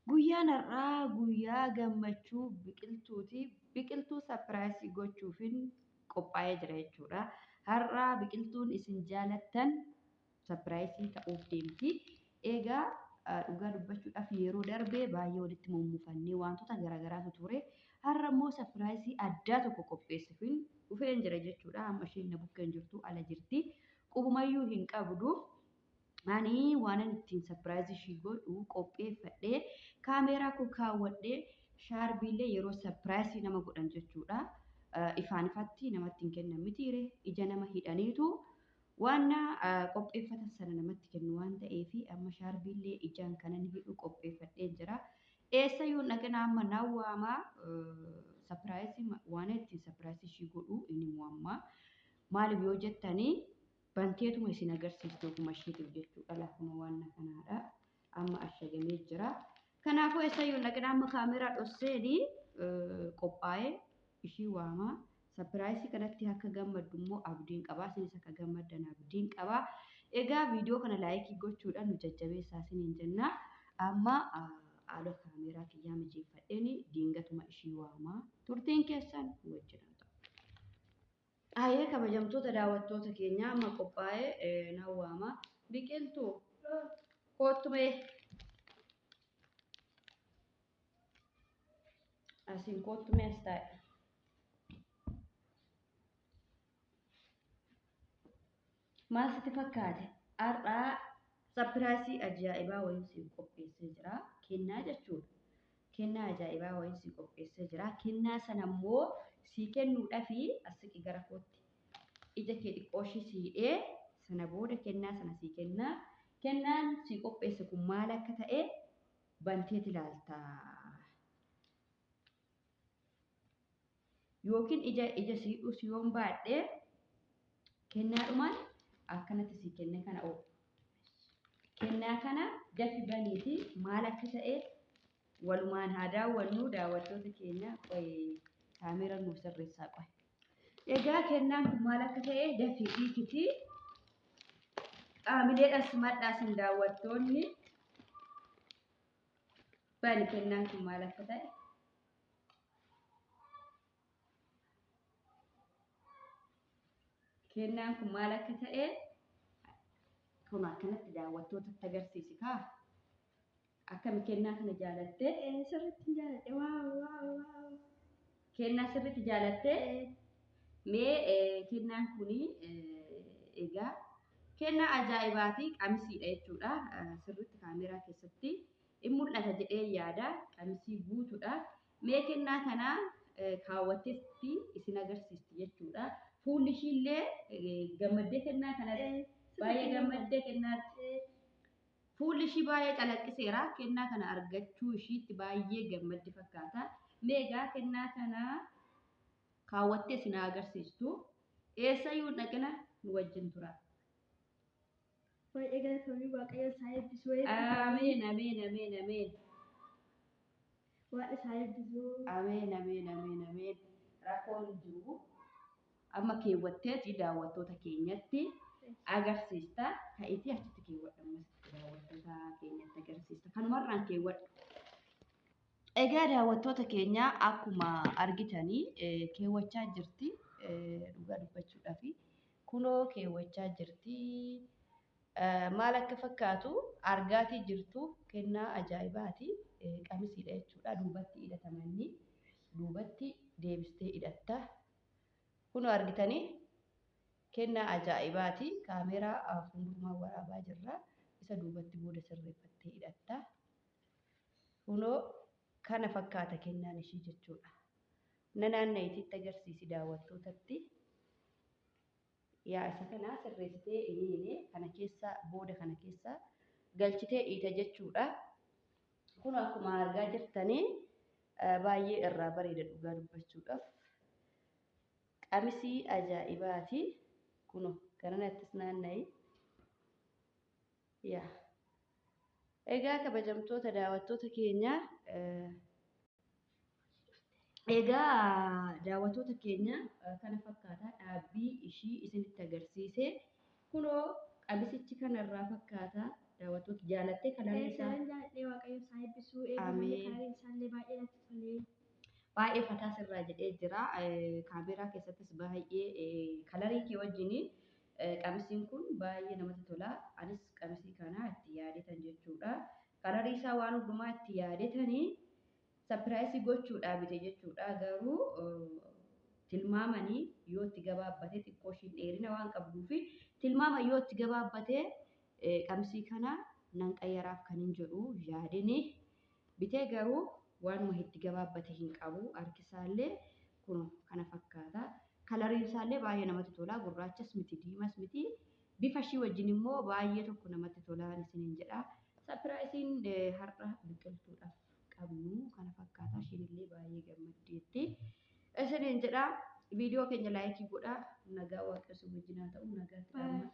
Guyyaan har'aa guyyaa gammachuu biqiltuuti. Biqiltuu sapiraayisii gochuufin qophaa'ee jira jechuudha. Har'aa biqiltuun isin jaalattan sapiraayisii ta'uuf deemti. Egaa dhugaa dubbachuudhaaf yeroo darbe baay'ee walitti mummufannee wantoota garaagaraatu ture. Har'a immoo sapiraayisii addaa tokko qopheessuufin dhufeen jira jechuudha. Amma isheen na bukkeen jirtu ala jirti. Qubumayyuu hin qabdu. Ani waanan ittiin sapiraayizii ishii godhu qopheeffadhee kaameeraa koo kaawwadhee shaarbiillee yeroo sapiraayizii nama godhan jechuudha. Ifaan ifatti namatti hin kennan mitiire ija nama hidhaniitu waan qopheeffatan sana namatti kennu waan ta'eef amma shaarbiillee ijaan kanan hidhu qopheeffadhee jira. Eessayyuu hin dhaqina amma nan waamaa sapiraayizii waan ittiin sapiraayizii ishii godhu inni mu'amma. Maaliif yoo jettanii banteetuma isin agarsiisti ofuma ishiitiif jechuudha. Laa kunoo waan kanaadha. Amma ashagamee jira. Kanaafuu eessayyuu hin dhaqina amma kaameeraa dhosseeni qophaa'ee ishii waamaa. Sapiraayisii kanatti akka gammaddu immoo abdiin qaba. Isinis akka gammaddan abdiin qaba. Egaa viidiyoo kana laayikii gochuudhaan nu jajjabeessaa isiniin jenna. Amma haala kaameeraa kiyyaa mijeeffadheen diingatuma ishii waamaa. Turtiin keessan wajjin haa ta'u. Hayyee kabajamtoota daawwattoota keenyaa amma qophaa'ee nan waama. Biqiltuu koottu mee. Asiin koottu mee as taa'i. Maal sitti fakkaate? Har'aa sapiraayisii ajaa'ibaa wayii siif qopheessee jira. Kennaa jechuudha. Kennaa ajaa'ibaa wayii sii qopheessee jira. Kennaa sana immoo sii kennuudhafi as siqi gara kootti. Ija kee xiqqoo ishii sii hidhee sana booda kennaa sana sii kenna. Kennaan sii qopheesse kun maal akka ta'e banteet ilaalta. Yookiin ija ija sii hidhuus yoon baadhe kennaadhumaan akkanatti sii kenne kana oo kennaa kana dafi baniiti maal akka ta'e walumaan haa daawwannu daawwattoota keenya qoy kaameera nuuf sirreessaa qoy. Egaa kennaan kun maal akka ta'e dafii hiikiti. Qaamileedhaan simadhaa isin daawwattoonni bani kennaan kun maal akka ta'e. Kennaan kun maal akka ta'e kun akkanatti daawwattootatti agarsiisi kaa. Akkami kennaa kana jaalattee? Sirriitti jaaladhe. Waaw waaw waaw. Kennaa sirriitti jaalattee? Mee kennaan kun egaa kennaa ajaa'ibaati qamisiidha jechuudha. Sirriitti kaameeraa keessatti in mul'ata jedhee yaada. Qamisii guutuudha. Mee kennaa kana kaawwatteetti isin agarsiisti jechuudha. Fuulli ishiillee gammaddee kennaa kanatti baay'ee gammaddee kennaatti. Fuulli ishii baay'ee calaqqiseera. Kennaa kana argachuu ishiitti baay'ee gammaddi fakkaata. Mee egaa kennaa kana kaawwattee isin haa agarsiistu. Eessayyuu hin dhaqina nu wajjin tura. Baay'ee galatoomii Waaqayyo isaa eebbisu. Ameen ameen ameen ameen. Waaqa isaa eebbisu. Ameen ameen ameen ameen. Rakkoon hin jiru. Amma keewwatteeti daawwattoota keenyatti agarsiista. Ka'iitii achitti keewwadhu ammas daawwattoota keenyatti agarsiista. Kanumarraan keewwadhu. Egaa daawwattoota keenya akkuma argitanii keewwachaa jirti. Dhugaa dubbachuudhaaf kunoo keewwachaa jirti. Maal akka fakkaatu argaatii jirtu kennaa ajaa'ibaati. Qamisiidha jechuudha. Duubatti hidhatama inni. Duubatti deebistee hidhatta. Kunoo argitanii kennaa ajaa'ibaati. Kaameeraa fuuldurumaan waraabaa jirra. Isa duubatti booda sirreeffattee hidhatta. Kunoo kana fakkaata kennaan ishii jechuudha. Na naanna'iitii agarsiisi daawwattootatti. Yaa isa kana sirreessitee iniine kana keessa booda kana keessa galchitee dhiita jechuudha. Kun akkuma argaa jirtanii baay'ee irraa bareeda dhugaa dubbachuudhaaf. Qamisii ajaa'ibaati. Kuno garanattis naanna'i. Yaa. Egaa kabajamtoota daawwattoota keenya egaa daawwattoota keenya kana fakkaata dhaabbii ishii isinitti agarsiise. Kunoo qamisichi kanarraa fakkaata. Daawwattoota jaalattee colorii isaa. Isaan jaalladhee, Waaqayyo isaa eebbisuu. Eebbifamee. Ameen. Coloriin isaallee baay'ee natti tolee. Baay'ee fataa sirraa jedhee jira. Kaameeraa keessattis baay'ee colorii kee wajjin qamisiin kun baay'ee namatti tola. Anis qamisii kana itti yaadetan jechuudha. Colorii isaa waan hundumaa itti yaadetanii surprise gochuudhaa bite jechuudha. Garuu tilmaamanii yoo itti gabaabbate, xiqqoo ishiin dheerina waan qabduufi, tilmaama yoo itti gabaabbate qamisii kana nan qayyaraaf kan hin jedhu yaadini bitee, garuu waanuma itti gabaabbate hin qabu. Harkisaallee kun kana fakkaata. Coloriin isaallee baay'ee namatti tola. Gurraachas miti, diimas miti. Bifa ishii wajjin immoo baay'ee tokko namatti tola isiniin jedha. Surpriseiin har'a Biqiltuudhaaf qabnu kana fakkaata. Ishiin illee baay'ee gammaddeetti. Isiniin jedha. Viidiyoo keenya like godhaa. Nagaa Waaqayyo isin wajjin haa ta'u. Nagaatti Bye. dhaamma.